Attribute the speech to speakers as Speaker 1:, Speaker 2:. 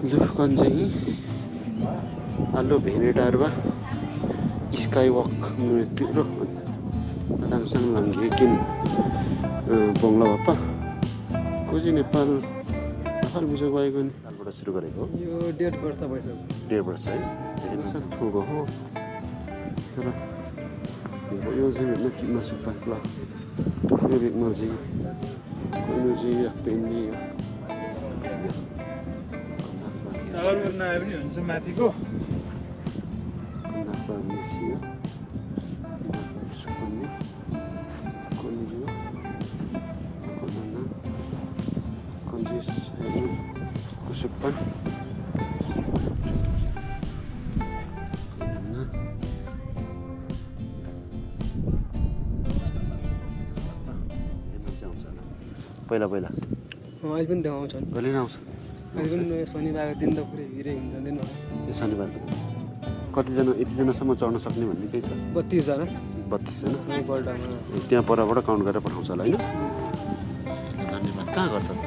Speaker 1: लुफकन्जेही आलो भेनेटारबा sky walk नृत्य र दाङसाङ लाङ्गे किन बङ्गला बापा कोजी नेपाल मुजो गएको नि सालबाट सुरु गरेको हो
Speaker 2: यो 1.5 वर्ष भइसक्यो
Speaker 1: 1.5 वर्ष है धेरै ठुलो हो तर यो चाहिँ भेट्न किन सुब्बा ल यो भेट्न चाहिँ कुनै चाहिँ पेन्डी
Speaker 2: चावल नआए पनि हुन्छ माथिको
Speaker 1: Kusupan पहिला पहिला
Speaker 2: अहिले पनि देखाउँछन्
Speaker 1: कहिले आउँछ
Speaker 2: अहिले पनि शनिबारको दिन त पुरै भिरै हुँदैन
Speaker 1: यो शनिबार कतिजना यतिजनासम्म चढ्न सक्ने भन्ने केही छ
Speaker 2: 32 जना
Speaker 1: 32 जना
Speaker 2: एकपल्टमा
Speaker 1: त्यहाँ परबाट काउन्ट गरेर पठाउँछ होला होइन धन्यवाद कहाँ गर्छ